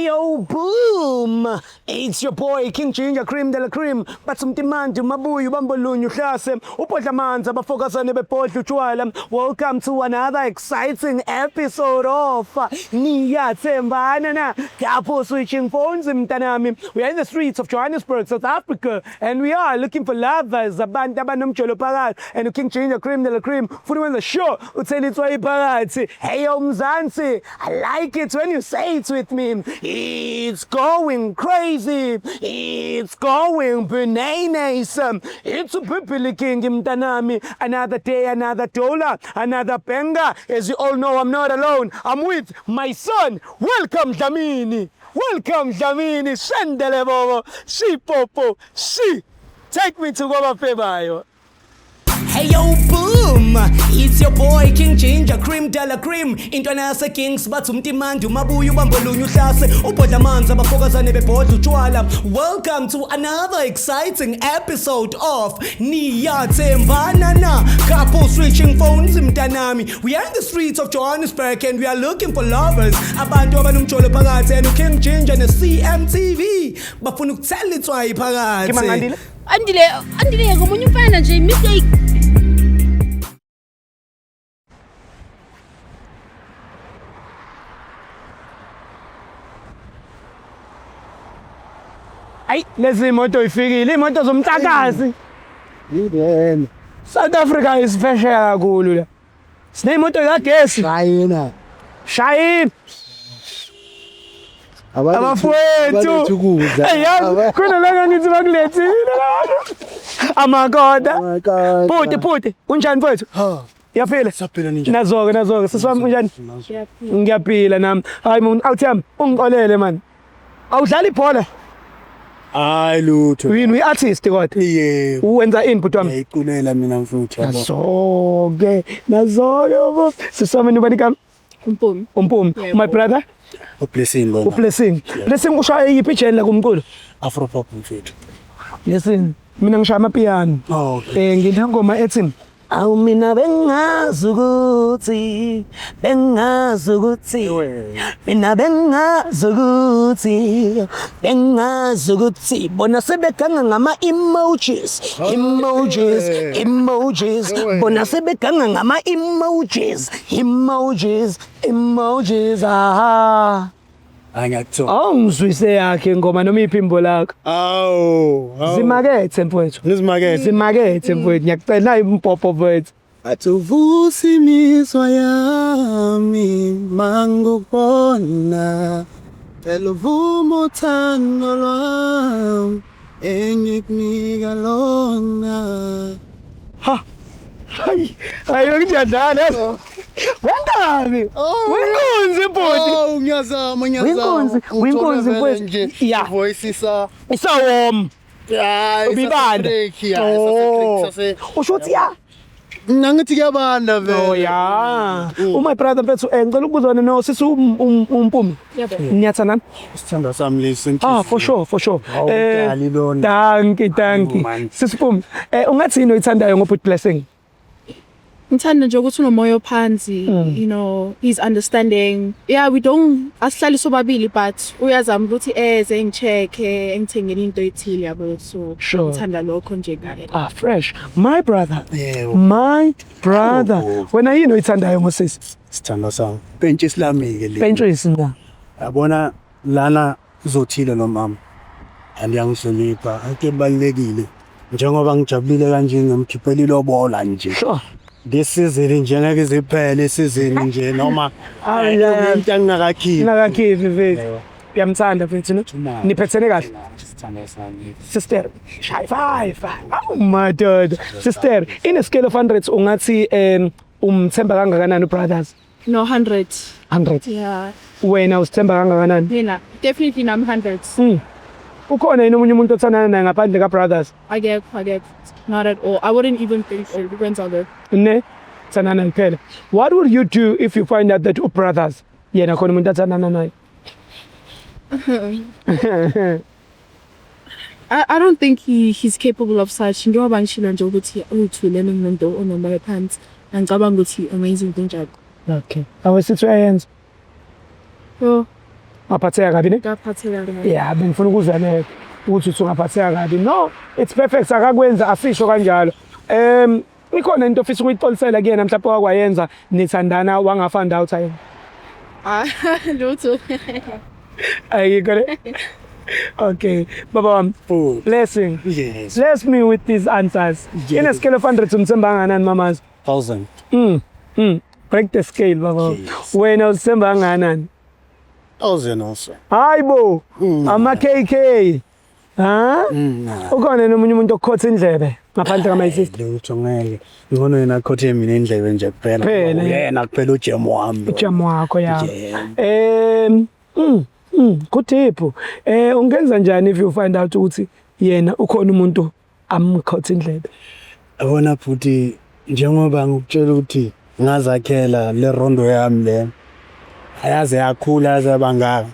Hey yo, boom! It's your boy King Ginger Cream de la Cream. Bathi umtimandi umabuyi ubambolunye uhlase ubhodla amanzi abafokazane bebhodla utshwala. Welcome to another exciting episode of Niyathembana na Couple Switching Phones mntanami. We are in the streets of Johannesburg, South Africa, and we are looking for lovers, abantu abanomjolo phakathi. And King Ginger Cream de la Cream futhi wenza sure uthela itswayi phakathi. Hey yo Mzansi, I like it when you say it with me. It's going crazy. It's going bananas. It's a Pipili King mntanami. Another day, another dollar, another banger. As you all know, I'm not alone. I'm with my son. Welcome Dlamini. Welcome Dlamini. Sendele bobo. Si popo. Si. Take me to Kwabafebayo. Hey yo boom, it's your boy King Ginger Cream de la Cream. Intwana yase Kings bathi umtimandi umabuye ubambolunye uhlase ubhodla amanzi abafokazane bebhodla utshwala. Welcome to another exciting episode of Niyathembana na Couple Switching Phones mntanami. We are in the streets of Johannesburg and we are looking for lovers. Abantu abanomjolo phakathi and King Ginger ne CMTV bafuna ukuthela itswayi phakathi. Kimangandile? Andile, Andile ngomunye umfana nje mistake. Ayi lezi moto ifikile imoto zomhlakazi. Yini? South Africa is phesheya kakhulu la. Sineyimoto kagesi. Shayina. Shayina. Abafowethu. Ukudla. Hey yazi khona la ngangithi bakulethile la. Amakoda. Amakoda. Bhuti bhuti unjani mfowethu? Ha. Uyaphila? Saphila ninjani? Nazoke nazoke sisi wami unjani? Ngiyaphila nami. Hayi mun awuthi yami ungixolele man. Awudlali ibhola? Hayi lutho. Yini uyi-artist kodwa? Yebo. Uwenza ini bhuti wami? Ngiyayiculela mina mfuthu yabo. Nazoke nazoke baba. Sisi wami nibani igama? Umpumi. Umpumi. Yebo. My brother Ublessing lona. uBlessing. Blessing ushaya yiphi genre kumculo? Afro pop mfethu. Blessing. Mina ngishaya amapiano. Oh, okay. Eh nginengoma ethi Awu mina bengazi ukuthi bengazi ukuthi mina bengazi ukuthi bengazi ukuthi bona sebeganga ngama emojis emojis emojis bona sebeganga ngama emojis emojis emojis aha. Hayi ngiyakuthola. Awungizwise yakhe ingoma noma iphimbo lakho. Awu. Zimakethe mfowethu. Nizimakethe. Zimakethe mfowethu ngiyacela nayi umbhobho mfowethu. Athi uvusa imizwa yami mangubona Phela uvuma uthando lwami engikunika lona. Ha. Hayi, hayi ngiyadlala. Wengane. Wenkunzi bhuti. Oh ngiyazama ngiyazama. Winkunzi, winkunzi mfowethu. Yeah. Voice isa Isawom. hayi Ubibanda. Oh. Usho ukuthi ya. Nangithi kuyabanda vele. Oh ya. Oh my brother mfethu eh ngicela ukuzwana no sisi uMpumi. Yebo. Niyathandana? Isithando sami lesi. Ah for sure for sure. Hawu, dali lona. Thank you thank you. Hawu, man. Sisi Mpumi, eh ungathi yini oyithandayo ngoBhuti Blessing? Ngithanda nje ukuthi unomoya ophansi, you know, he's understanding. Yeah, we don't asihlali sobabili but uyazama ukuthi eze ngicheck-e engithengele into ethile yabo so Sure. ngithanda lokho nje ngaye. Ah fresh. My brother. Yebo. My brother. Hawu. Wena yini oyithandayo ngosisi? Sithando sami. Pentshisi lami ke le. Pentshisi na. Yabona lana uzothile lo mama. And uyangihlonipha. Into ebalulekile. Njengoba ngijabulile kanje ngimkhiphela ilobola nje. Sure. This season nje ngeke iziphele isizini nje noma Awu, ya. into engingakakhiphi. Ngingakakhiphi mfethu. Uyamthanda mfethu no? Niphethene kahle. Sithando sami. Sister, shy five. Oh my god. Sister, in a scale of 100 ungathi umthemba kangakanani brothers? No 100. 100. Yeah. Wena usithemba kangakanani? Mina definitely nami 100. Ukhona yini omunye umuntu othandana naye ngaphandle ka brothers? Akekho akekho. Not at all. I wouldn't even think of ukwenza lokho. Ne? Thandana kuphela. What would you do if you find out that u brothers yena khona umuntu athandana naye? I don't think he's capable of such. Njengoba ngishilo nje ukuthi uthule nomuntu onomoya phansi. Angicabanga ukuthi amazing into enjalo. Okay. Awesithi uyayenza. Yo. Ngaphatheka kabi ne? Ngaphatheka kabi. Yeah, bengifuna ukuzwa leyo ukuthi uthi ungaphatheka kabi. No, it's perfect, akakwenza asisho kanjalo. Ikhona into ofisa ukuyixolisela kuyena mhlawumbe wakwayenza nithandana wanga find out ayena. Ah, lutho. Ayikho le. Okay, baba wami. Oh. Blessing. Yes. Bless me with these answers. Yes. In a scale of 100 umthemba kangakanani mamazi? 1000. Break the scale baba. Yes. Wena uzithemba kangakanani? 1000 also. Hayibo. Ama KK. Ha? Mm. Ukhona nomunye umuntu okhotha indlebe ngaphandle ka my sister. Lutho ngeke. Ngcono yena akhothe mina indlebe nje kuphela. Kuphela. Uyena kuphela ujemu wami. lo. Ujam wakho ya. Jam. Good tip. Ungenza njani if you find out ukuthi yena ukhona umuntu amkhotha indlebe? Yabona futhi njengoba ngikutshela ukuthi ngazakhela le rondo yami le. Ayaze yakhula yaze yabangaka.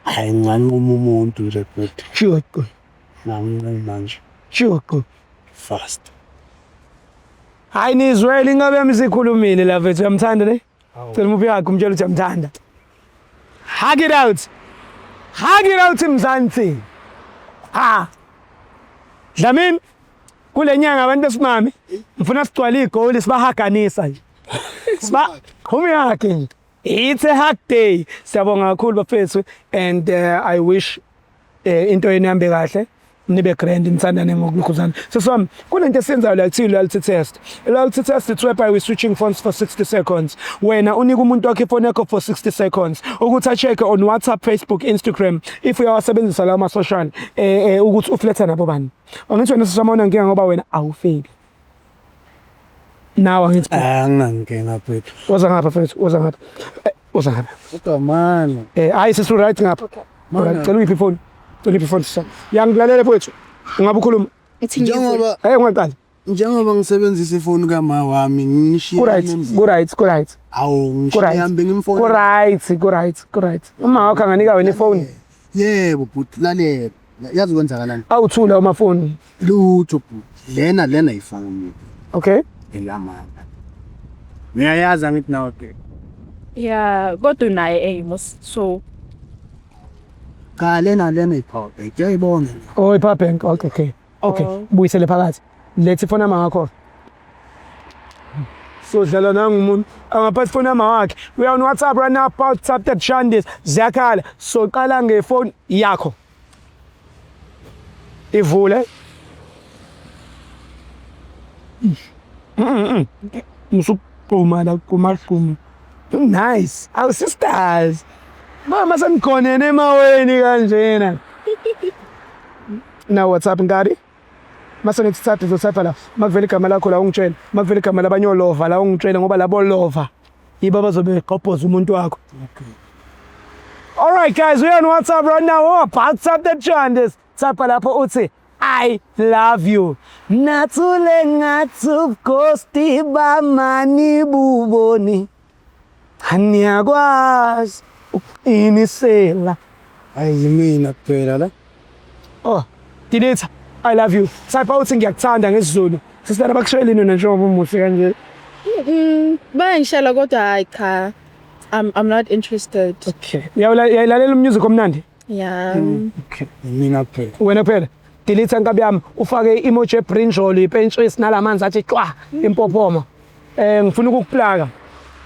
Hayi, nginganquma umuntu nje futhi. Shuqu, Nganquma nje shuqu. fast. Hayi, nizwele ingabe yami sikhulumile la mfethu, uyamthanda ne? Cela umuphi yakhe umtshela ukuthi uyamthanda. Hug it out. Hug it out, Mzansi. Ha. Dlamini, kule nyanga abantu besimame ngifuna sigcwale igoli sibahaganisa nje. Siba qhumi yakhe nje. It's a hug day. Siyabonga kakhulu bafethu and I wish into yenu ihambe kahle, nibe grand, nithandane ngokukhuzana. Seswami, kunento esiyenzayo la kuthi loyalty test. Loyalty test, it's whereby we switching phones for 60 seconds. Wena unika umuntu wakho ifoni yakho for 60 seconds ukuthi a-check on WhatsApp, Facebook, Instagram, if uyawasebenzisa lawo ma-social, ukuthi ufletha nabo bani. Angithi wena seswami nkinga ngoba wena awufeli. Nawe angithi Anginankinga mfethu. Woza ngapha mfethu, woza ngapha. Woza ngapha. Kodwa mani. Hayi sisi, right ngapha. Alright, cela ungiphe ifoni. Cela ungiphe ifoni sisi. Yangilalela mfethu. Ungabe ukhuluma. Ithi ngivule. Njengoba Ungaqali. njengoba ngisebenzisa ifoni kama wami ngishiye Ku right, emzini. ku right, ku right. Awu, Ku ngishiye right. hambe Ku ngimfoni. right, ku right, ku right. Uma wakho anganika wena ifoni. Yebo bhuti, lalela. Yazi kwenzakalani? Awuthula amafoni. Lutho bhuti. Lena ifoni. Okay? Elamama. Ngiyayazi angithi nawe ke. Yeah, kodwa unaye Amos. So Cha, lena i-power bank. Uyayibona. Oh, i-power bank. Okay. Okay. Oh. Buyisele phakathi. Letha ifoni yama wakho. So dlala nangumuntu angaphathi ifoni yama wakhe. We are on WhatsApp right now, WhatsApp that Shandis. Ziyakhala. So qala ngefoni yakho. Ivule. Musuqhuma la qhuma qhuma. Nice. Our sisters. Mama senikhonene emaweni kanjena. Now WhatsApp ngari? Mase nethi thathe uzothatha la. Makuvela igama lakho la ungitshele. Makuvela igama labanye olova la ungitshele ngoba labo lova yibo abazobe begqobhoza umuntu wakho. Okay. All right guys, we are on WhatsApp right now. Oh, WhatsApp the Chandis. Type lapho uthi "I love you." Nathule ngathi ubughosti bamani buboni. Aniyakwazi ukuqinisela. Hayi, mina kuphela la. Oh, delete "I love you". Type uthi "Ngiyakuthanda" ngesiZulu. Sister, abakushayeli nina njengoba umuhle kanje? Bayangishela kodwa hayi cha. I'm not interested. Okay. Uyayilalela umusic omnandi? Yeah. Okay. Mina kuphela. Wena kuphela. Delete nkabi yami, ufake i-emoji ebrinjol, ipentshisi nalamanzi athi cwa impophoma. Ngifuna ukukuplaka.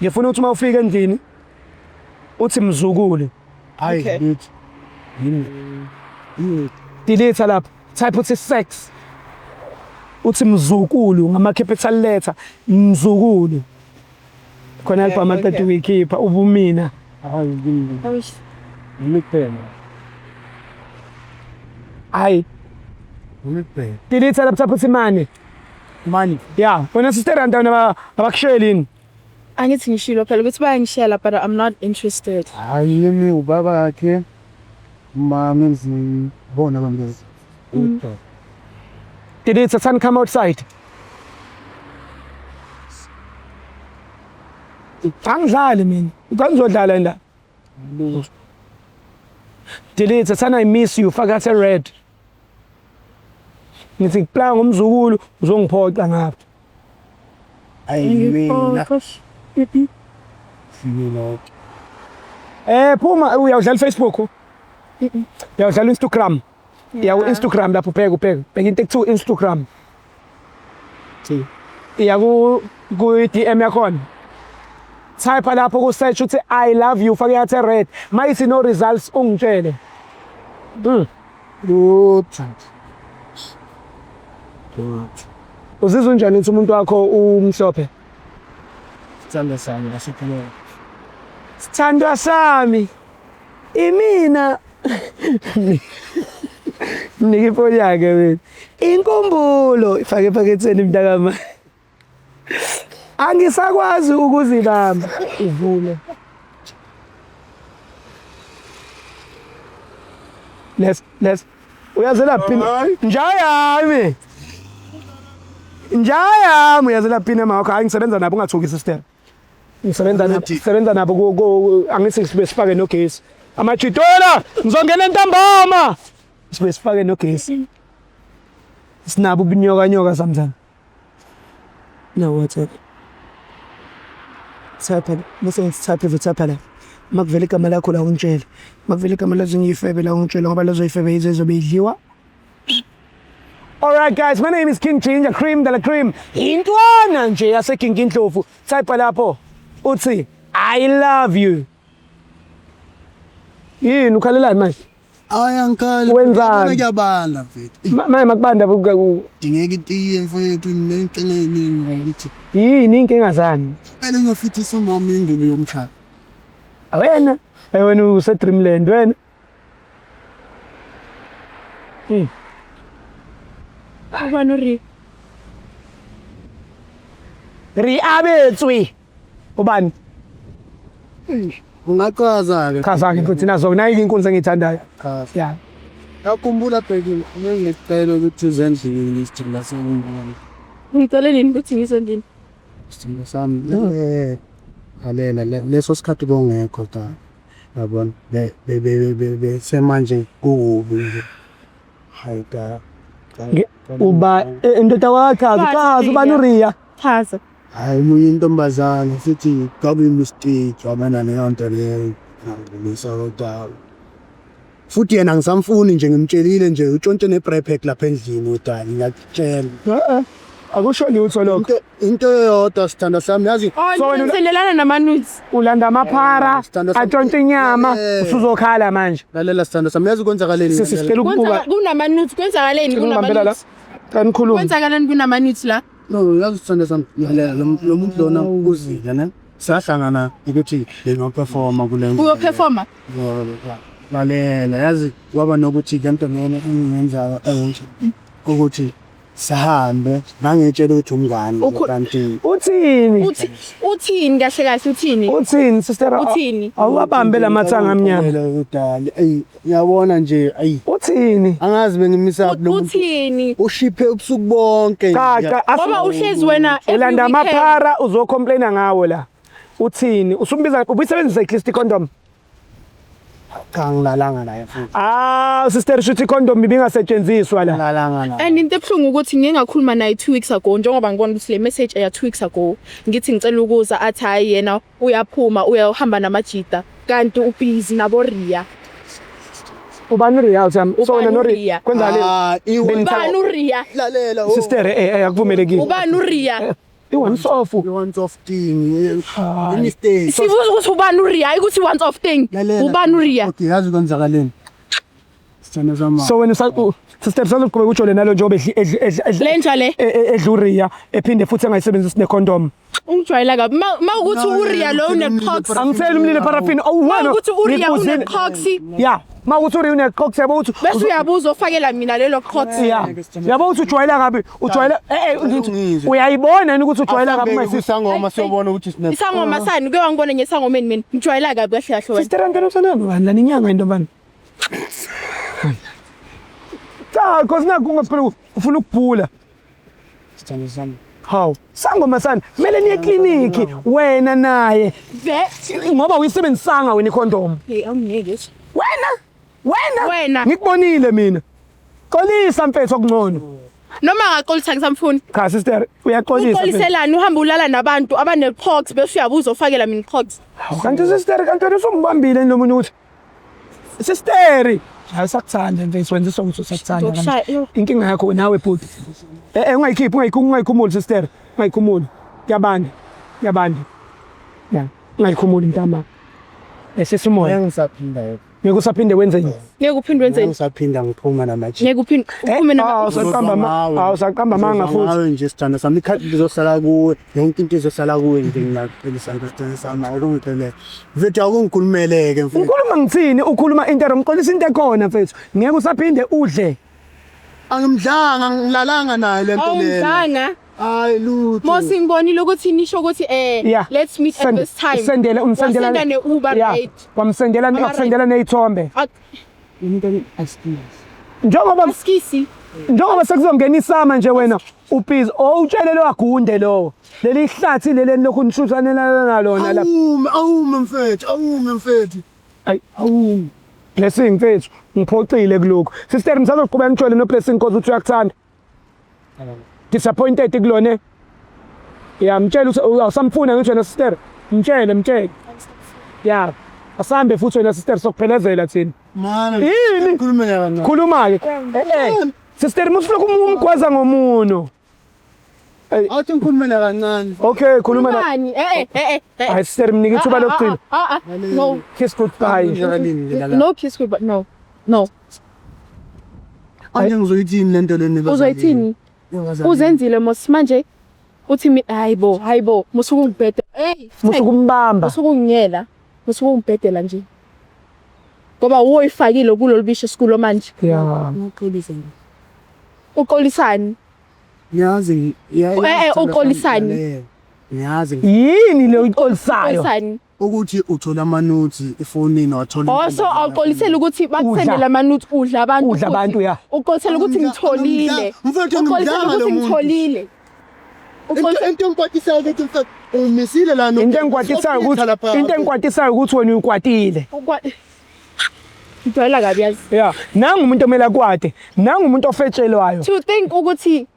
Ngifuna ukuthi uma ufika endlini uthi mzukulu. Hayi Okay. lutho. Yini? Delete lapha. Type uthi "sex". Uthi mzukulu ngama capital letter. Mzukulu. Khona album aqeda ukuyikhipha ubumina. Hayi mina. Eish. Yimi kuphela. Hayi, Yimi kuphela. delete lapha, type uthi "money". Money. Yeah, wena sister antwana abakushayeli yini? Angithi ngishilo phela ukuthi bayangishela but I'm not interested. Hayi, yimi ubaba wakhe. Mama emzini bona bambiza. Lutho. Delete, son, come outside. Angidlali mina. Ngizodlala la. Delete, son, "I miss you." Faka athe red. Ngithi ngikuplaka ngomzukulu uzongiphoxa ngapha. Hayi mina. Gosh. Mina. Phuma, uyawudlala Facebook. Uyawudlala Instagram. Ya ku Instagram lapho ubheke ubheke. Bheka into ekuthiwa Instagram. Iya ku ku DM yakhona. Type lapho ku search uthi I love you fake yathi red. Mayithi no results ungitshele. Lutho. Lutho. Uzizwa unjani ukuthi umuntu wakho umhlophe? Sithando sami asiphumele. Sithandwa sami. Imina. Mnike ifoni yakhe wena. Inkumbulo ifake ephaketheni mntakama. Angisakwazi ukuzibamba. Uvule. Les les uyazela phi? Njayami. Njayami uyazela phi nema wakho? Hayi ngisebenza nabo ungathuki sister. Ngisebenza nabo, sebenza nabo ku angithi sibe sifake nogesi. Amajitola ngizongena entambama. Sibe sifake nogesi. Sinabo ubunyoka nyoka sometimes. No WhatsApp. Type bese ngitype type la. Makuvela igama lakho la ungitshele. Makuvela igama lezinye ifebe la ungitshele ngoba lezo ifebe yizo ezobe idliwa. Alright guys, my name is King Ginger Cream de la Cream. Intwana nje yase King Indlovu. Type lapho uthi I love you. Yini ukhalelani manje? Hayi angikhali. Wenzani? Kuyabanda mfethu. Manje makubanda Dingeka itiye mfethu nenkinga eningi ukuthi yini inkinga zani? kumele ngiyofithisa umama ingubo yomshado. Wena, hey wena use Dreamland wena. Ubani uri? Ri abetswe. Ubani? Ungachaza-ke. Chaza-ke futhi nazo nayi inkunzi engiyithandayo. Chaza. Yeah. Yakhumbula bheki ngicela ukuthi uze endlini isithimba sami. Ngicele nini ukuthi ngize endlini? Isithimba sami. Lalela leso sikhathi bongekho ta. Yabona be be be be be semanje kukubi nje. Hayi ta. Uba indoda wachaza chaza ubani uRia? Chaza. Hayi omunye intombazane futhi kwabe mistake wabana leyo nto leyo. Ngangilisa kodwa. Futhi yena angisamfuni nje ngimtshelile nje utshontshe ne-break lapha endlini udali ngiyakutshela. Eh akusho lutho lokho. Into eyodwa sithanda sami yazi. Oh, ngisendelana nama-nudes. Ulanda amaphara atshontshe inyama usuzokhala manje. Lalela sithanda sami yazi kwenzakaleni. Sisi sicela ukubuka. Kunama-nudes kwenzakaleni kunama-nudes. Cha nikhulume. Kwenzakaleni kunama-nudes la? No, yazi sithanda sami lalela lo muntu lona uzile ne. Sahlangana ukuthi bengaperforma kule. Uyoperforma? Lalela yazi kwaba nokuthi lento ngene engiyenzayo ukuthi sihambe ngangitshela ukuthi umngani kanti uthini uthini kahle kahle uthini uthini sister uthini awubambe lamathanga amnyama udali ey uyabona nje ayi uthini angazi bengimisa lo uthini ushiphe ubusuku bonke cha cha ngoba uhlezi wena ulanda amaphara uzocomplaina ngawo la uthini usumbiza ubuyisebenzisa iclist condom. Cha ngilalanga naye futhi. Ah sister shuthi condom ibingasetshenziswa la. Ngilalanga naye. And into ebuhlungu ukuthi ngike ngakhuluma naye 2 weeks ago njengoba ngibona ukuthi le message eya 2 weeks ago ngithi ngicela ukuza athi hayi yena uyaphuma uyahamba namajita kanti ubusy nabo Ria. Ubani Ria uthami? So wena no Ria. Kwenzani? Ah, Ubani uRia? Lalela. Sister akuvumelekile. Ubani uRia? I-once off. I-once off thing. I-mistake. Sibuza ukuthi ubani uRia, hayi ukuthi once off thing. Ubani uRia? Okay, yazi kwenzakaleni. Sithanda sami. So wena sister sazoqhubeka ujole nalo njengoba lenja le edla uRia ephinde futhi engayisebenzisi ne-condom. Ungijwayela kabi. Ma ukuthi uRia lo une-pox. Angitheli umlilo eparafini. Oh wena. Ma ukuthi uRia une-pox. Yeah. Ma ukuthi uRia une-pox yabo ukuthi bese uyabuza ofakela mina lelo pox. Yeah. Yabo ukuthi ujwayela kabi. Ujwayela uyayibona yini ukuthi ujwayela kabi manje isangoma siyobona ukuthi sine isangoma sani kuye wangibona ngesangomeni mina. Ngijwayela kabi kahle kahle wena. Sister ngene usana bani lana inyanga into bani. Cha, cause nakho ungaphela ufuna ukubhula. Sithanda sami. Hawu, sangoma sani, kumele niye ekliniki wena naye. Ngoba uyisebenzisanga wena icondom. Hey, awungeke. Wena? Wena? Wena. Ngikubonile mina. Xolisa mfethu okungcono. Noma angaxolisa ngisamfuni. Cha sister, uyaxolisa. Uxoliselani uhamba ulala nabantu abane-pox bese uyabuza ofakela mina i-pox. Hawu, kanti sister kanti wena usumbambile lo munye ukuthi. Sister, awusakuthanda mfethu, wenza isongo usakuthanda. Ngizokushaya, yo. Inkinga yakho nawe bhuti. Ungayikhiphi, ungayikhumuli sister. Ungayikhumuli. Kuyabanda. Kuyabanda. Ya, ungayikhumuli mntama. Esisa umoya. Ngisaphinda. Ngeke usaphinde wenzeni? Ngeke uphinde wenzeni? Ngisaphinda ngiphuma namaji. Ngeke uphinde uphume nama. Awusaqamba amanga futhi. Ngawe nje sithanda sami, ikhadi lizohlala kuwe, yonke into izohlala kuwe nje, ngiyakuqinisa sithanda sami, akungiphelele. Mfethu, akungikhulumeleke mfethu. Ukhuluma ngithini? Ukhuluma into, ngixolisa into ekhona mfethu. Ngeke usaphinde udle. Angimdlanga, ngilalanga naye lento lena. Awungizanga. Hayi lutho. Mosi ngibonile ukuthi nisho ukuthi let's meet at this time. Sendele umsendela. Wasenda ne-Uber ride. Wamsendela, wakusendela ney'thombe. Njengoba Askisi. Njengoba sekuzongena isama nje, wena ubhizi owutshele lo agunde lowo. Leli hlathi leli lokhu nishuthanela nalona lapha. Awume, awume mfethu, awume mfethu. Ayi, awu. Blessing mfethu, ngiphoxile kulokhu. Sister, ngisazoqhubeka ngijole no Blessing cause uthi uyakuthanda. Disappointed kulona. Ya, mtshela ukuthi awusamfuna ngisho na sister. Mtshele, mtshele. Ya. Asambe futhi wena sister, sokuphelezela thina. Mana. Yini? Khuluma kancane. Khuluma ke. Eh. Sister, musulokhu umgwaza ngomuno. Awuthi ngikhulume kancane. Okay, khuluma na. Bani? Eh. Hayi sister, mnike ithuba lokugcina. Ah ah. No. Kiss goodbye. No kiss goodbye. No. No. Anje ngizoyithini lento lena? Uzoyithini? Uzenzile mos manje. Uthi hayibo, hayibo, musuku ngibhede. Hey, Musukumbamba. Musuku ngiyela. Musuku ngibhedela nje. Ngoba uwoyifakile kulolu bisho esikulo manje. Ya. Ngiyaxolisa nje. Uqolisani? Ngiyazi. Uqolisani? Ngiyazi. Yini le uyiqolisayo? Uqolisani? Ukuthi uthola ama-nudes efonini, wathola. Oh, so awuqolisela ukuthi bakusendele ama-nudes, udla abantu. Udla abantu, ya. Uqolisela ukuthi ngitholile. Mfethu, Uqolisela ngimdlanga lo ukuthi muntu. ngitholile. Into engikwatisayo ukuthi mfethu umisile lana. Into engikwatisayo ukuthi wena uyikwatile. Ngijwayela kabi, yazi. Ya, nangu umuntu omele akwate, nangu umuntu ofetshelwayo. To think ukuthi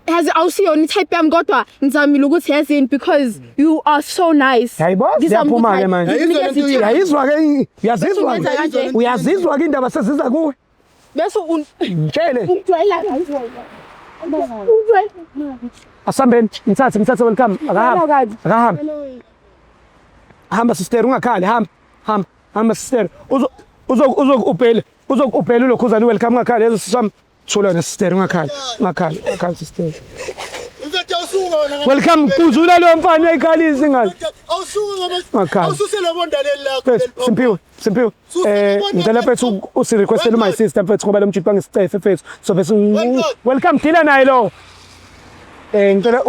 yazi awusiyona i-type yami, kodwa ngizamile ukuthi yazini, because you are so nice. Hayibo, Ngizama ziyaphuma-ke ukuthi manje. ngikunikeze ithuba. Uyayizwa ke, uyazizwa. Bese ungenza kanje. Uyazizwa ke indaba seziza kuwe. Bese Mtshele. ungijwayela kabi. Ungijwayela. Asambeni, ngithathe, ngithathe, welcome. Akahambe. Kabi. Akahambe. Hamba sister, ungakhali, hamba. Hamba, hamba sister. Uzo uzo uzokubhela, uzokubhela ulokhuzana, welcome, ungakhali yezo sisami. Thula na sister, ungakhali. Ungakhali, ungakhali sister. Mfethu, awusuka wena. Welcome, kuzula lo mfana uyayikhalisa ingane. Awusuka ngoba Ungakhali. awususe lo bonda leli lakho. Mfethu, Simphiwe, Simphiwe. Ngicela mfethu usi-requestele my sister mfethu, ngoba lo mjito bangisicefe mfethu. So bese welcome dealer naye lo. Ngicela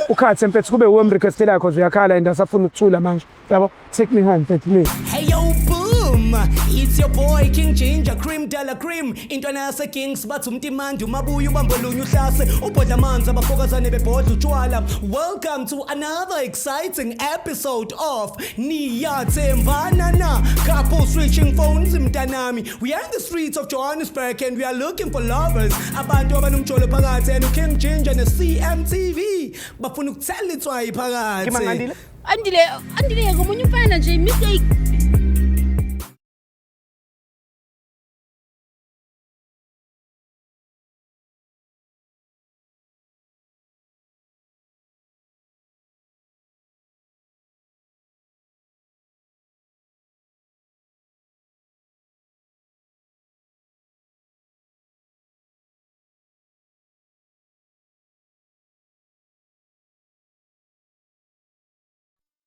ukhathe mfethu, kube uwe m-requestela, cause uyakhala and asafuna ukuthula manje. Yabo, take me home mfethu, please. Hey yo, boom! It's your boy King Ginger Cream Della Cream. Intwana yase Kings bathi umtimandi umabuya ubambolunye uhlase ubhodla amanzi abafokazane bebhodla utshwala. Welcome to another exciting episode of Niyathembana Na. Couple switching phones mntanami. We are in the streets of Johannesburg and we are looking for lovers. Abantu abanomjolo phakathi, and King Ginger ne CMTV bafuna ukuthela itswayi phakathi. Kimangandile? Andile, Andile, ngomunye umfana nje mistake.